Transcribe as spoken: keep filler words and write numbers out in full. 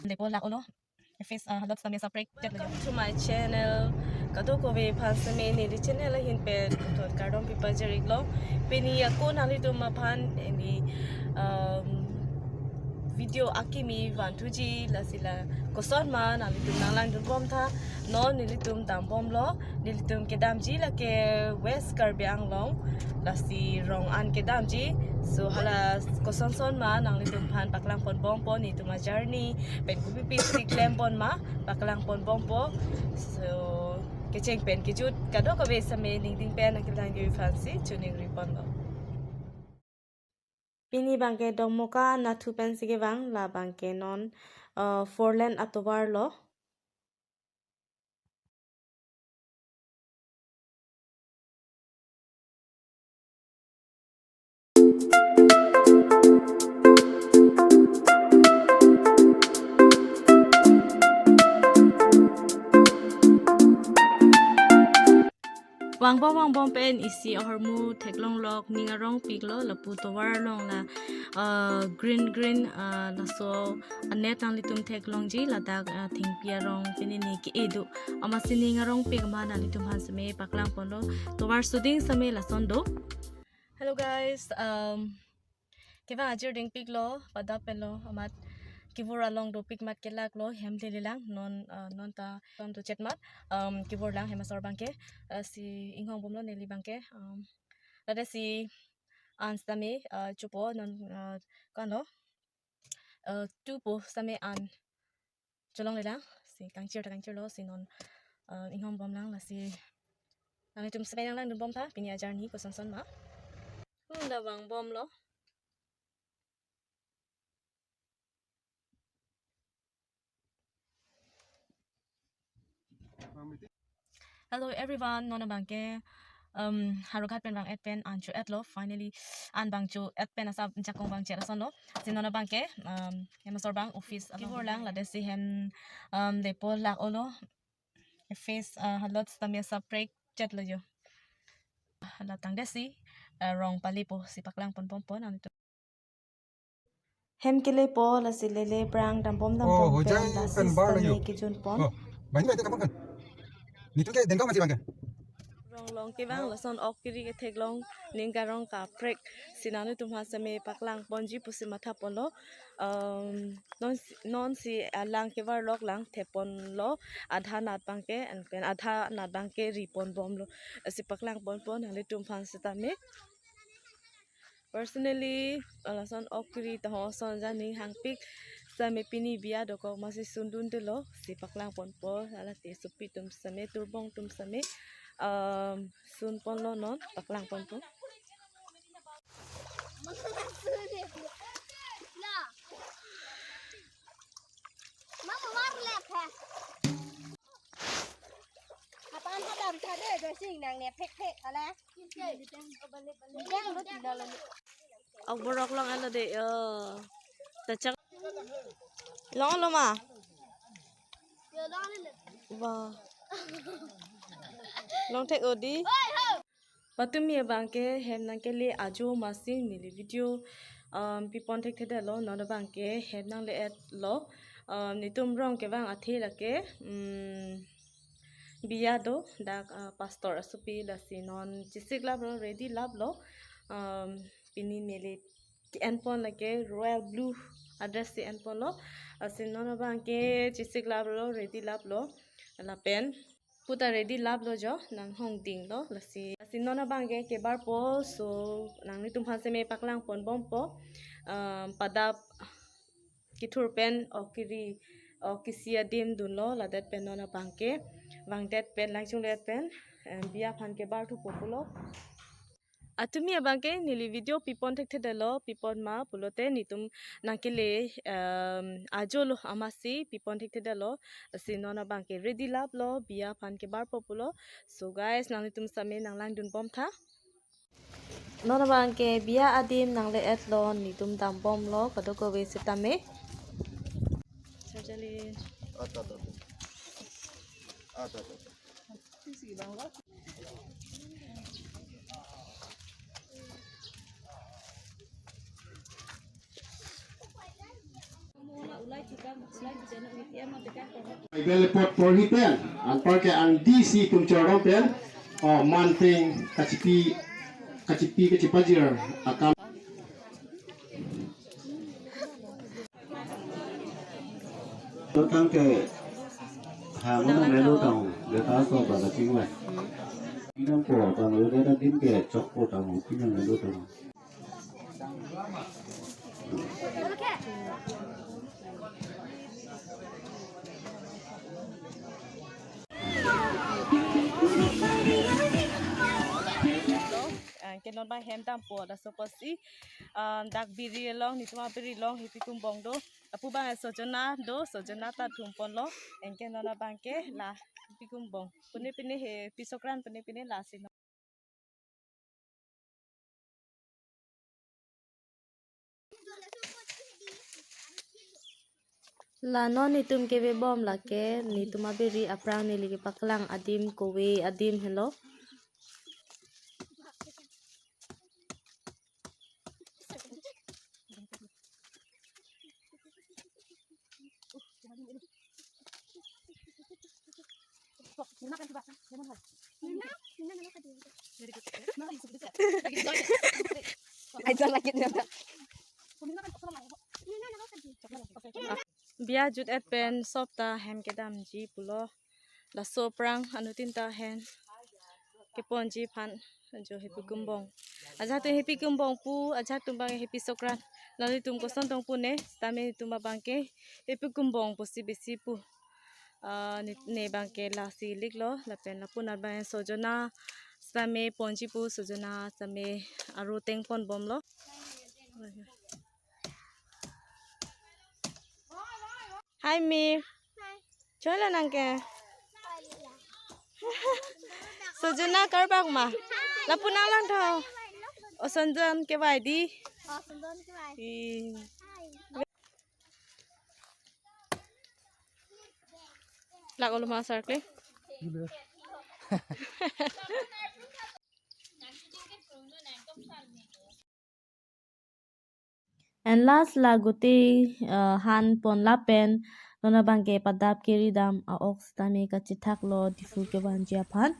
Lepo lak-olo. Face, uh, halot sitame saprek chetlo. Welcome to my channel. Kadokave aphan sitame neli channel ahin pen ton kardom pajir-iklo. Pini ako nanglitum aphan neli, um, video akimi vanthuji, lasi la kosonma nanglitum nanglangdunbomtha. Non nelitum dambomlo, nelitum kedamji lake West Karbi Anglong, lasi Rongan kedamji. So hala kosonsonma nanglitum aphan paklangponbompo, netum a-journey pen kopi pisi klemponma paklangponbompo. So kecheng pen kejut kadokave sitame ningding pen nangkelangji aphansi choningriponlo. Pini abangke Dokmoka Nathu pensi kevang, la abangke non, uh, four lane atovarlo. Vangbom vangbom pen isi ahormu theklonglok, ning arongpiklo, lapu tovar along la, uh, green green, uh, laso a-net nanglitum theklongji, ladak, uh, thengpi arong pini ne ke-e do. Amatsi ning arongpik ma nanglitum aphan sitame paklangponlo. Tovar suding sitame lason do. Hello guys, um, kevang ajir dingpiklo, padap penlo, amat kevur along dopik mat kelaklo, hem lelelang, non, uh, non ta, non to chet mat, um, kevur lang hem asor abangke, uh, si inghongbomlo neli abangke, um, lasi an sitame, uh, chopo non, uh, ko-anlo, uh, tupo sitame an cholonglelang, si kangchir ta kangchirlo, si non, uh, inghongbomlang, lasi nanglitum sitame nanglangdunbomtha, pini a-journey kosonsonma. Hunda vangbomlo. Hello everyone, non abangke, um, Howraghat pen vang-et pen an cho-etlo, finally an abang cho-et pen asap jakong abang chet asonlo. Si non abangke, um, hem asor abang office along kevur lang, lasi hem, um, lepo lak-olo. Face, uh, halot sitame saprek chetlo jo. Hala tangdesi, uh, rong palepo, si paklangponbompo nanglitum. Hem kelepo, lasi lele prang dambom dambom pen, lasi sitame kejunpon. Oh, banyak itu kamu kan? Nitu ke dengkau masih bangke. Rong along kevang, lason ok kiri ketheklong, ning karong kaprek, si nanglitum aphan sitame paklangponji pusi mathaponlo. Um, non si, non si alang kevarlok lang theponlo, adha nat abangke, and pen adha nat abangke riponbomlo, si paklangponpo nanglitum aphan sitame. Personally, lason ok kiri tahong ason jani hangpik sitame pini biya dokok masi sundunthulo, si paklangponpo, alate sopi atum sitame, turbong atum sitame, um, sunponlo non, paklangponpo. Mama warlek ha. Apa an hadar kade, do sing nang ne phek phek ala. Yang do tina la. Aborok long alo de, yo. Tachak. Longlo ma. Wah. Longthek odi. Patumi abangke hem nangkele ajo masi neli video, um, pipon thekthedetlo, non abangke hem nangle-etlo, um, netum rong kevang athe lake, um, biya do, dak, uh, pastor asopi, lasi non chesik laplo, ready laplo, um, pini neli ke-enpon lake royal blue a-dress si enponlo, lasi non abangke chesik laplo, ready laplo, lapen puta ready laplo jo, nanghongdinglo, lasi. Lasi non abangke kebarpo, so nanglitum aphan sitame paklangponbompo, um, padap kethur pen ok kiri, ok kisi adim dunlo, ladet pen non abangke vangdet pen, langchungdet pen, em, biya aphan kebar thupo pulo. Patumi abangke neli video pipon thekthedetlo, pipon ma pulote netum nangkele, em, ajolo amatsi pipon thekthedetlo, lasi non abangke ready laplo, biya aphan kebarpo pulo. So guys, nanglitum sitame nanglangdunbomtha. Non abangke biya adim nangle-etlo, netum dambomlo, kadokave sitame. Sarjali. Ato, ato, ato. Ato, ato, ato. Bible report porhi pen, anparke angdisi tum chardom pen, oh, manting kachipi, kachipi, kachipajir akam. Tangte, ha, mo melo tang, le ta so ba la chingwa. Inang po tang, le ta dim ke chok po tang, inang melo tang. Anke non abang hem dampo laso apotsi, ah, dak biri along, netum abiri along hepi kumbong do. Lapu abang sojona do, sojona ta thum ponlo. Anke non abangke la hepi kumbong. Pune pine hepi sokran pune pine lasi. La non netum kevebom lake, netum abiri aphrang neli kepaklang adim kove adim helo. Biya jut-et pen sop ta hem kedamji pulo. Laso aphrang anuttin ta hem keponji aphan jo hepi kumbong. Ajahak atum hepi kumbong pu, ajahak atum abang hepi sokran. Nanglitum koson tong pune, sitame netum abangke hepi kumbong pusi besi pu. Ah, ne, ne abangke lasi liklo, lapen lapu non abang sojona sitame ponji pu, sojona sitame aro teng ponbomlo. Hi, Mir. Hi. Cholo nangke. Sojona karbak ma. Lapu nanglang tho. O sonjon kevai di. Oh, sonjon kevai. Ih. Hi. Lak olo ma sarkle. And last la gute, uh, han pon lapen non abangke padap keri dam a-ok sitame kachethaklo Diphu kevanji aphan.